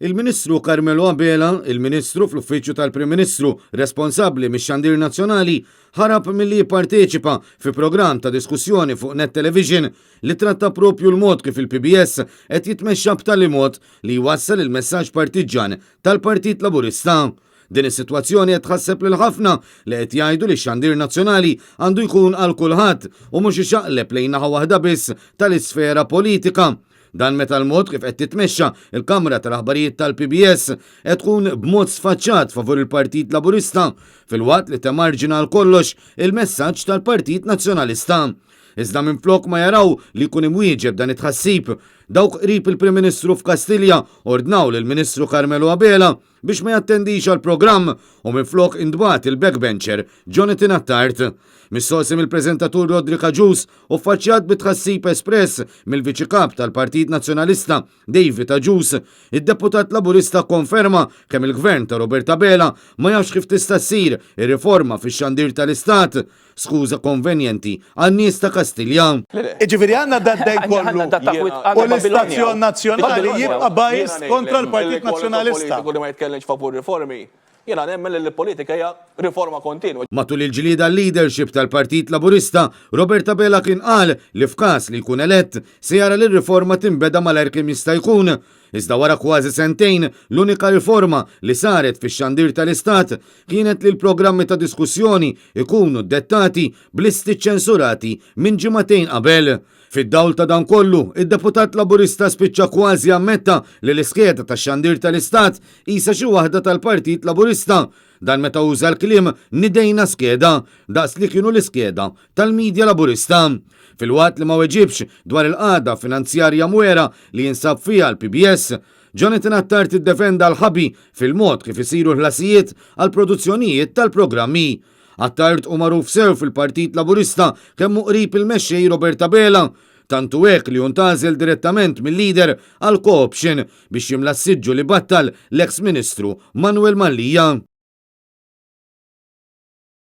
Il-Ministru Carmelo Abela, il-Ministru fl-Uffiċċju tal-Prim Ministru responsabbli mix-Xandir Nazzjonali, ħarab milli jipparteċipa fi programm ta' diskussjoni fuq Net Television li tratta propju l-mod kif il-PBS qed jitmexxa b'tali mod li jwassal il-messaġġ partiġġan tal-Partit Laburista. Din is-sitwazzjoni qed tħasseb lil ħafna li qed jgħidu li x-xandir nazzjonali għandu jkun għal kulħadd u mhux ixaqleb lejn naħa waħda biss tal-isfera politika. Dan meta l-mod kif qed titmexxa l-Kamra tal-Aħbarijiet tal-PBS qed tkun b'mod sfaċċat favur il-Partit Laburista, filwaqt li temarġina għal kollox il-messaġġ tal-Partit Nazzjonalista. Iżda minflok ma jaraw li jkun imwieġeb dan it-tħassib, dawk qrib il-Prim Ministru f'Kastilja ordnaw lill-Ministru Carmelo Abela biex ma jattendix għall-programm u minflok intbagħat il-backbencher Jonathan Attard. Mistoqsi mill-preżentatur Roderick Agius u ffaċċjat bi tħassib espress mill-Viċi Kap tal-Partit Nazzjonalista David Agius, id-deputat Laburista kkonferma kemm il-Gvern ta' Robert Abela ma jafx kif tista' ssir ir-riforma fix-xandir tal-Istat, skuża konvenjenti għan-nies ta' Kastilja. Jiġifieri għandna dad-dejn kollu u l-istazzjon nazzjonali jibqa' biased kontra l-Partit Nazzjonalista. Politiku li ma jitkellimx favur riformi, jiena nemmen li l-politika hija riforma kontinwa. Matul il-ġlieda għal-leadership tal-Partit Laburista, Robert Abela kien qal li f'każ li jkun elett, se jara li r-riforma tinbeda malajr kemm jista' jkun. Iżda wara kważi sentejn, l-unika riforma li saret fix-xandir tal-Istat kienet li l-programmi ta' diskussjoni jkunu ddettati b'listi ċċensurati minn ġimagħtejn qabel. Fid-dawl ta' dan kollu, id-deputat Laburista spiċċa kważi ammetta li l-iskeda tax-xandir tal-Istat qisha xi waħda tal-Partit Laburista. Dan meta uża l-kliem nidejna skeda, daqs li kienu l-iskeda tal-media Laburista. Filwaqt li ma weġibx dwar il-qagħda finanzjarja mwegħra li jinsab fiha l-PBS, Jonathan Attard iddefenda l-ħabi fil-mod kif isiru l-ħlasijiet għall-produzzjonijiet tal-programmi. Attard hu magħruf sew fil-Partit Laburista kemm hu qrib il-Mexxej Robert Abela, tant hu hekk li hu ntgħażel direttament mil-leader għal co-option biex jimla s-siġġu li battal l-eks Ministru Manuel Mallia.